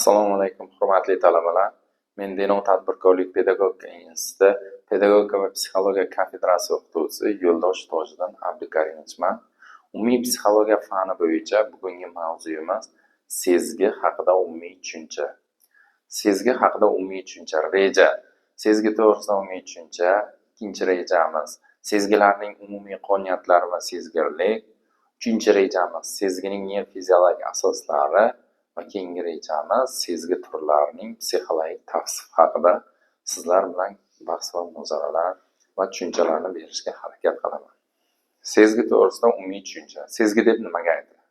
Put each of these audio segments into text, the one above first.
Assalomu alaykum, hurmatli talabalar. Men Denov tadbirkorlik pedagogika instituti pedagogika va psixologiya kafedrasi o'qituvchisi Yo'ldosh Tojiddin Abdukarimovichman. Umumiy psixologiya fani bo'yicha bugungi mavzuyimiz sezgi haqida umumiy tushuncha. Sezgi haqida umumiy tushuncha. Reja. Sezgi to'g'risida umumiy tushuncha. Ikkinchi rejamiz sezgilarning umumiy qonuniyatlari va sezgirlik. Uchinchi rejamiz sezgining nerv fiziologik asoslari va keyingi rejamiz sezgi turlarining psixologik tavsifi haqida sizlar bilan bahs va munozaralar va tushunchalarni berishga harakat qilaman. Sezgi to'g'risida umumiy tushuncha. Sezgi deb nimaga aytiladi?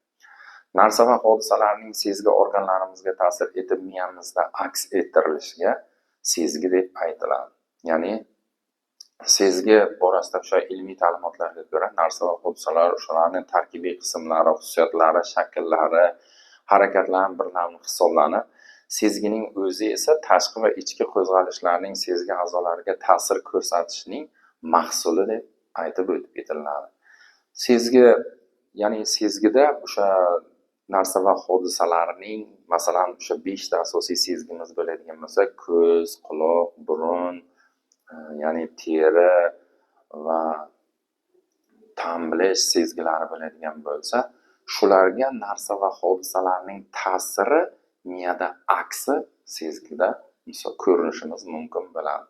Narsa va hodisalarning sezgi organlarimizga ta'sir etib miyamizda aks ettirilishiga sezgi deb aytiladi. Ya'ni sezgi borasida o'sha ilmiy ta'limotlarga ko'ra narsa va hodisalar, o'shalarning tarkibiy qismlari, xususiyatlari, shakllari, harakatlarni birlami hisoblanib, sezgining o'zi esa tashqi va ichki qo'zg'alishlarning sezgi a'zolariga ta'sir ko'rsatishining mahsuli deb aytib o'tib ketiladi. Sezgi, ya'ni sezgida o'sha narsa va hodisalarning, masalan, o'sha 5 ta asosiy sezgimiz bo'ladigan bo'lsa, ko'z, quloq, burun, ya'ni teri va ta'm bilish sezgilari bo'ladigan bo'lsa, shularga narsa va hodisalarning ta'siri miyada aksi sezgida misol ko'rinishimiz mumkin bo'ladi.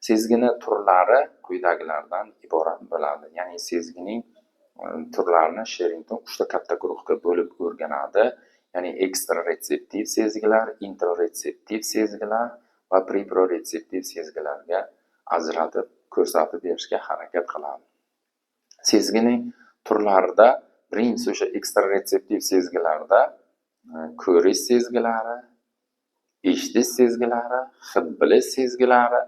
Sezgini turlari quyidagilardan iborat bo'ladi. Ya'ni sezgining turlarini Sherrington 3 ta katta guruhga bo'lib o'rganadi. Ya'ni ekstraretseptiv sezgilar, introretseptiv sezgilar va preproretseptiv sezgilarga ajratib ko'rsatib berishga harakat qiladi. Sezgining turlarida birinchisi o'sha ekstraretseptiv sezgilarda ko'rish sezgilari, eshitish sezgilari, hid bilish sezgilari,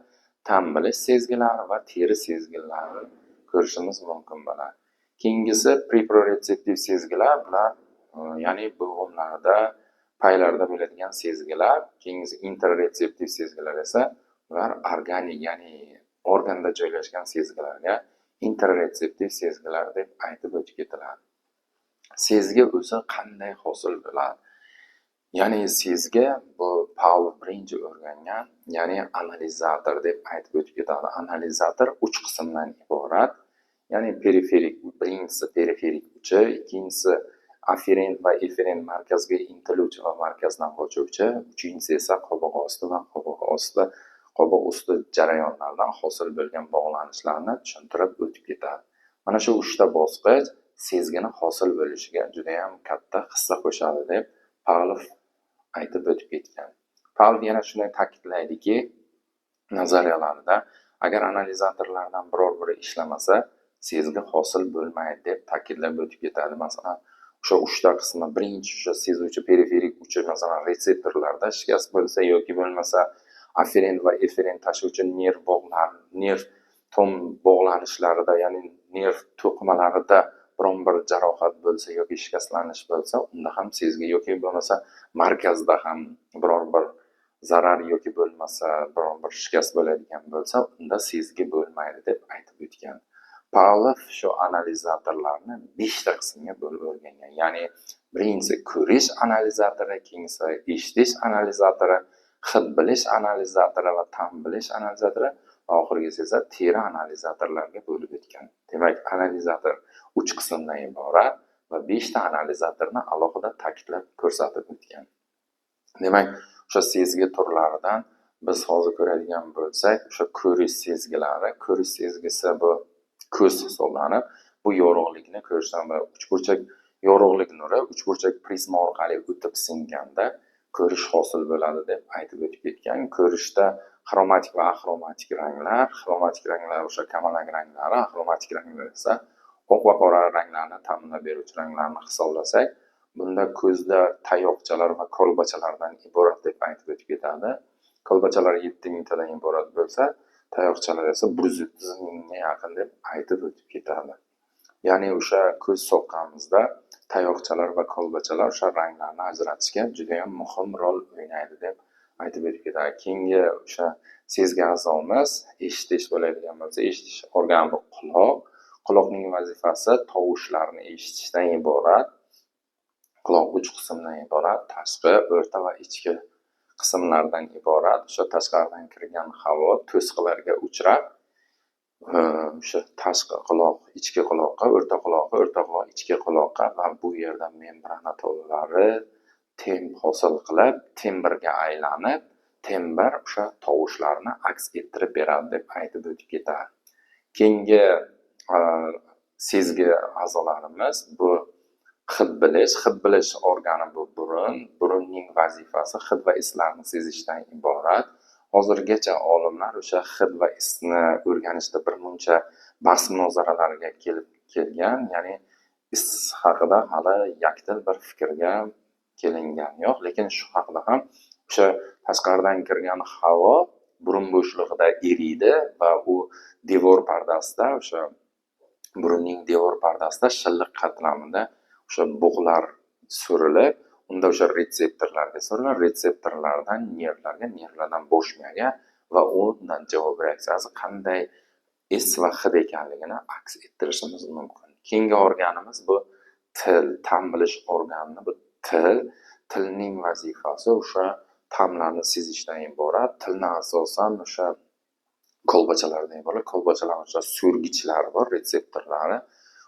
ta'm bilish sezgilari va teri sezgilari ko'rishimiz mumkin bo'ladi. Keyingisi preproretseptiv sezgilar, bular ya'ni bo'g'imlarda, paylarda bo'ladigan sezgilar. Keyingisi introretseptiv sezgilar esa ular organik, ya'ni organda joylashgan sezgilarga introretseptiv sezgilar deb aytib o'tib ketiladi. Sezgi o'zi qanday hosil bo'ladi? Ya'ni sezgi bu Pavlov birinchi o'rgangan, ya'ni analizator deb aytib o'tib ketadi. Analizator 3 qismdan iborat. Ya'ni periferik, birinchisi periferik uchi, ikkinchisi afferent va efferent markazga intiluvchi va markazdan qochuvchi, uchinchisi esa qobiq osti va qobiq usti jarayonlardan hosil bo'lgan bog'lanishlarni tushuntirib o'tib ketadi. Mana shu 3 ta bosqich sezgini hosil bo'lishiga juda ham katta hissa qo'shadi deb Pavlov aytib o'tib ketgan. Pavlov yana shuni ta'kidlaydiki, nazariyalarida agar analizatorlardan biror biri ishlamasa, sezgi hosil bo'lmaydi deb ta'kidlab o'tib ketadi. Masalan, o'sha 3 ta qismi, birinchi o'sha sezuvchi periferik uchi, masalan, retseptorlarda shikast bo'lsa yoki bo'lmasa afferent va efferent tashuvchi nerv bog'lar, nerv tom bog'lanishlarida, ya'ni nerv to'qimalarida biron bir jarohat bo'lsa yoki shikastlanish bo'lsa, unda ham sezgi yoki bo'lmasa markazda ham biror bir zarar yoki bo'lmasa biron bir shikast bo'ladigan bo'lsa, unda sezgi bo'lmaydi deb aytib o'tgan. Pavlov shu analizatorlarni 5 ta qismga bo'lib o'rgangan. Ya'ni birinchisi ko'rish analizatori, keyingisi eshitish analizatori, hid bilish analizatori va ta'm bilish analizatori va oxirgisi esa teri analizatorlarga bo'lib o'tgan. Demak, analizator 3 qismdan iborat va 5 ta analizatorni alohida ta'kidlab ko'rsatib o'tgan. Demak, o'sha sezgi turlaridan biz hozir ko'radigan bo'lsak, o'sha ko'rish sezgilari, ko'rish sezgisi bu ko'z hisoblanib, bu yorug'likni ko'rishdan va uchburchak yorug'lik nuri uchburchak prizma orqali o'tib singanda ko'rish hosil bo'ladi deb aytib o'tib ketgan. Ko'rishda xromatik va axromatik ranglar, xromatik ranglar o'sha kamalak ranglari, axromatik ranglar esa oq va qora ranglarni ta'minlab beruvchi ranglarni hisoblasak, bunda ko'zda tayoqchalar va kolbachalardan iborat deb aytib o'tib ketadi. Kolbachalar 7000 tadan iborat bo'lsa, tayoqchalar esa 130 mingga yaqin deb aytib o'tib ketadi. Ya'ni o'sha ko'z soqqamizda tayoqchalar va kolbachalar o'sha ranglarni ajratishga juda ham muhim rol o'ynaydi deb aytib o'tib ketadi. Keyingi o'sha sezgi a'zomiz eshitish bo'ladigan bo'lsa, eshitish organi bu quloq. Quloqning vazifasi tovushlarni eshitishdan iborat. Quloq 3 qismdan iborat: tashqi, o'rta va ichki qismlardan iborat. O'sha tashqaridan kirgan havo to'siqlarga uchrab, o'sha tashqi quloq ichki quloqqa, o'rta quloqqa, o'rta quloq ichki quloqqa va bu yerda membrana tolalari temp hosil qilib, tembrga aylanib, tembr o'sha tovushlarni aks ettirib beradi deb aytib o'tib ketadi. Keyingi sezgi a'zolarimiz bu hid bilish. Hid bilish organi bu burun. Burunning vazifasi hid va islarni sezishdan iborat. Hozirgacha olimlar o'sha hid va isni o'rganishda bir muncha bahs munozaralarga kelib kelgan, ya'ni is haqida hali yakdil bir fikrga kelingan yo'q, lekin shu haqida ham o'sha tashqaridan kirgan havo burun bo'shlig'ida eriydi va u devor pardasida, o'sha burunning devor pardasida shilliq qatlamida o'sha bug'lar surilib, unda o'sha retseptorlarga suriladi, retseptorlardan nervlarga, nervlardan bosh miyaga va undan javob reaksiyasi qanday is va hid ekanligini aks ettirishimiz mumkin. Keyingi organimiz bu til, ta'm bilish organi bu til. Tilning vazifasi o'sha ta'mlarni sezishdan iborat. Tilni asosan o'sha kolbachalardan iborat. Kolbachalarning o'sha so'rgichlari bor, retseptorlari.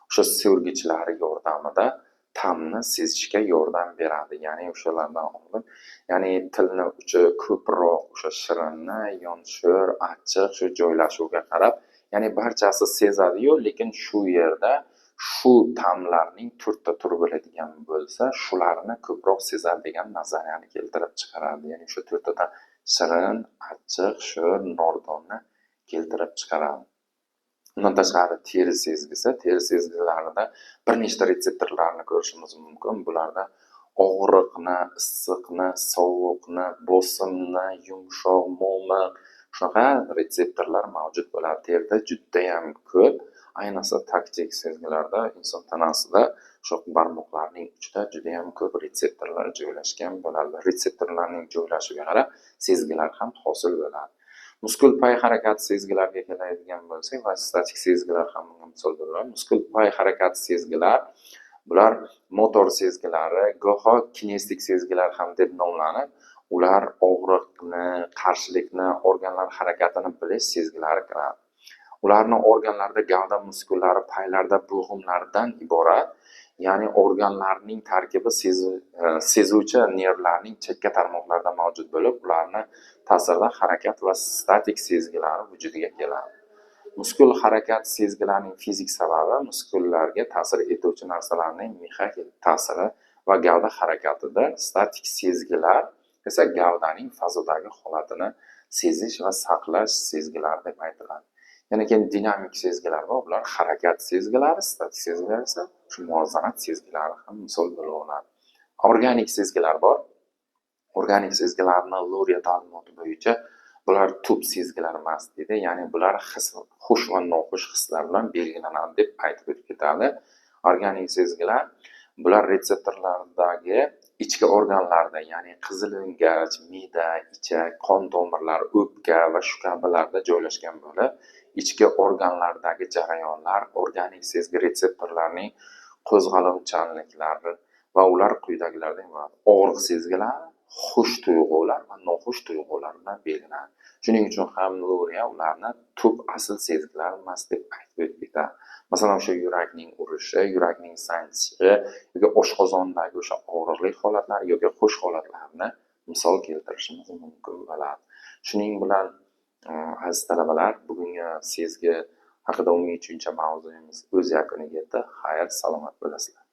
O'sha so'rgichlari yordamida ta'mni sezishga yordam beradi. Ya'ni o'shalardan oldin, ya'ni tilni uchi ko'proq o'sha shirinni, yon sho'r, achchiq shu joylashuvga qarab, ya'ni barchasi sezadi-yu, lekin shu yerda shu ta'mlarning to'rtta turi bo'ladigan bo'lsa, shularni ko'proq sezadi degan nazariyani keltirib chiqaradi. Ya'ni o'sha to'rttadan shirin, achchiq, sho'r, nordonni keltirib chiqaradi. Undan tashqari teri sezgisi, teri sezgilarida bir nechta retseptorlarni ko'rishimiz mumkin. Bularda og'riqni, issiqni, sovuqni, bosimni, yumshoq, mo'miq shunaqa retseptorlar mavjud bo'ladi. Terida judayam ko'p, ayniqsa taktik sezgilarda inson tanasida shu barmoqlarning uchida judayam ko'p retseptorlar joylashgan bo'ladi. Retseptorlarning joylashuviga qarab sezgilar ham hosil bo'ladi. Muskul pay harakati sezgilarga keladigan bo'lsak va statik sezgilar ham bunga misol bo'ladi. Muskul pay harakati sezgilar, bular motor sezgilari, goho kinestik sezgilar ham deb nomlanib, ular og'riqni, qarshilikni, organlar harakatini bilish sezgilari kiradi. Ularni organlarda gavda muskullari, paylarda bo'g'imlardan iborat, ya'ni organlarning tarkibi sezuvchi nervlarning chekka tarmoqlarida mavjud bo'lib, ularni ta'sirida harakat va statik sezgilari vujudiga keladi. Muskul harakat sezgilarining fizik sababi muskullarga ta'sir etuvchi narsalarning mexanik ta'siri va gavda harakatida, statik sezgilar esa gavdaning fazodagi holatini sezish va saqlash sezgilari deb aytiladi. Yana keyin dinamik sezgilar bor, bular harakat sezgilari, statik sezgilar esa shu muvozanat sezgilari ham misol bo'la oladi. Organik sezgilar bor. Organik sezgilarni Luriya ta'limoti bo'yicha bular tub sezgilar emas deydi, ya'ni bular his, xush va noxush hislar bilan belgilanadi deb aytib o'tib ketadi. Organik sezgilar bular retseptorlardagi ichki organlarda, ya'ni qizilo'ngach, me'da, ichak, qon tomirlari, o'pka va shu kabilarda joylashgan bo'lib, ichki organlardagi jarayonlar organik sezgi retseptorlarining qo'zg'aluvchanliklari va ular quyidagilardan iborat: og'riq sezgilari, xush tuyg'ular va noxush tuyg'ular bilan belgilanadi. Shuning uchun ham Luriya ularni tub asl sezgilar emas deb aytib o'tib ketadi. Masalan, o'sha yurakning urishi, yurakning sanchishi yoki oshqozondagi o'sha og'riqli holatlar yoki xush holatlarni misol keltirishimiz mumkin bo'ladi. Shuning bilan aziz talabalar, bugungi sezgi haqida umumiy tushuncha mavzuyimiz o'z yakuniga yetdi. Xayr, salomat bo'lasizlar.